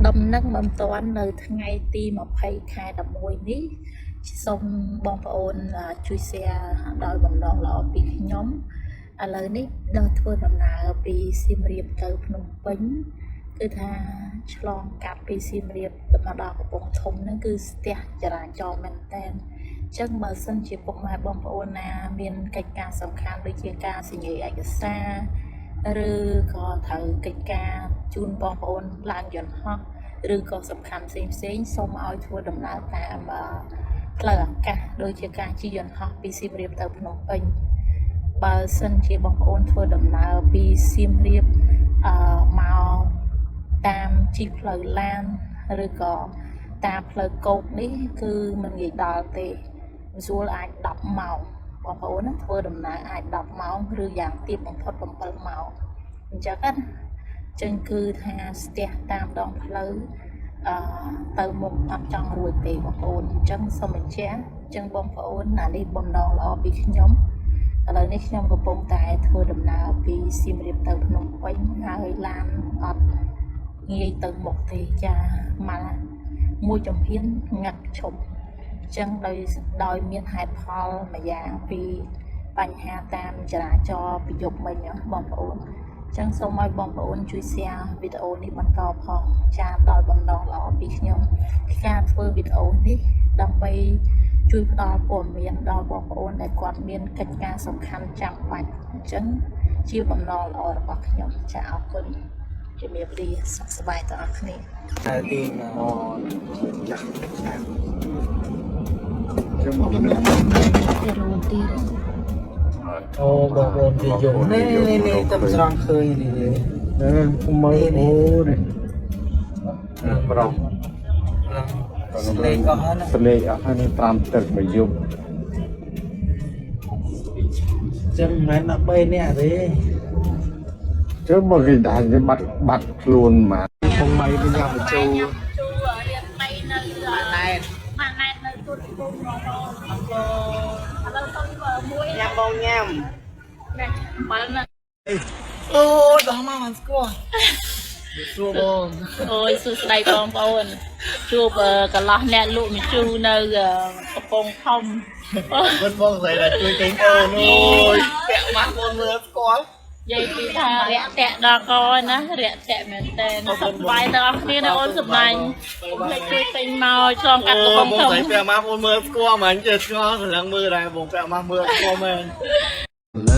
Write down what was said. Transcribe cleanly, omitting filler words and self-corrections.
ដំណឹងបន្ទាន់នៅថ្ងៃទី20ខែ11នេះសូមបងប្អូនជួយ share ដោយបំណងល្អពីខ្ញុំឥឡូវនេះដល់ធ្វើដំណើរពីសៀមរាបទៅភ្នំពេញគឺថាឆ្លងកាត់ពីសៀមរាបមកដល់កំពង់ធំហ្នឹងគឺស្ទះចរាចរណ៍មែនតើអញ្ចឹងបើសិនជាពុកម៉ែបងប្អូនណាមានកិច្ចការសំខាន់ដូចជាការសញ្ញាឯកសារឬក៏ត្រូវកិច្ចការជូនបងប្អូនឡើងយន្តហោះឬក៏សំខាន់ផ្សេងផ្សេងៗសូមឲ្យធ្វើដំណើរតាមផ្លូវអាកាសដូចជាការជិះយន្តហោះពីសៀមរាបទៅភ្នំពេញបើសិនជាបងប្អូនធ្វើដំណើរពីសៀមរាបមកតាមជិះផ្លូវឡានឬក៏តាមផ្លូវគោកនេះគឺមិនងាយដល់ទេស្រួលអាច10ម៉ោងបងប្អូនណាធ្វើដំណើរអាច10ម៉ោងឬយ៉ាងទាបបំផុត7ម៉ោងអញ្ចឹងណាចឹងគឺថាស្ទះតាមដងផ្លូវអឺទៅមុខអត់ចង់រួចទេបងប្អូនអញ្ចឹងសូមបញ្ជាក់អញ្ចឹងបងប្អូនអានេះបំណងល្អពីខ្ញុំឥឡូវនេះខ្ញុំកំពុងតែធ្វើដំណើរពីសៀមរាបទៅភ្នំពេញហើយឡានអត់ងាយទៅមុខទេចាមកមួយចំហៀនងាក់ឈប់អញ្ចឹងដោយមានហេតុផលមួយយ៉ាងពីបញ្ហាតាមចរាចរណ៍ពីយប់មិញហ៎បងប្អូនអញ្ចឹងសូមឲ្យបងប្អូនជួយ share វីដេអូនេះបន្តផងចាដោយបំណងល្អពីខ្ញុំការធ្វើវីដេអូនេះដើម្បីជួយផ្ដល់ព័ត៌មានដល់បងប្អូនដែលគាត់មានកិច្ចការសំខាន់ចាំបាច់អញ្ចឹងជាបំណងល្អរបស់ខ្ញុំចាអរគុណជំរាបលាសុខសប្បាយទាំងអស់គ្នា តែទី អូយ៉ាខ្ញុំមកនេះ ទៅរួមទៀត អូបងប្អូនគេយំនេះនេះនេះតែស្រង់ឃើញនេះនេះ នេះគុំមើលអូនេះប្រុស ស្លេកអស់ហើយណា ស្លេកអស់ហើយនេះ5ទឹកមួយយប់ ចឹងមិនមែន13នាក់ទេ ជើមកគេដាក់គេបាត់បាត់ខ្លួនមក ពងម៉ៃវិញញ៉ាំបញ្ជូ ញ៉ាំជូររៀនថ្មីនៅ ណែន ម៉ាណែតនៅទូតពុំបងប្អូនអរគុណឥឡូវសុំមួយ ញ៉ាំបងញ៉ាំ នេះបាល់ណា អូដោះមកបានស្គាល់សួរបង អូយសួស្តីបងប្អូនជួបកន្លោះអ្នកលក់ម្ជូរនៅកំពង់ធំ មិនបងស្រីតែជួយទិញអូនអូយពាក់ម៉ាស់បងមើលស្គាល់ និយាយពីថារាក់ទាក់ដល់កណារាក់ទាក់មែនតើសប្បាយទាំងអស់គ្នាណាអូនសម្លាញ់កុំភ្លេចជួយទិញមកឆ្លងកាត់កំពង់ បង ធំ ស្រីពាក់ម៉ាស់បងមើលស្គាល់ហ្មងចេះស្គាល់ស្រឡឹងមើលដែរបងពាក់ម៉ាស់មើលស្គាល់មែន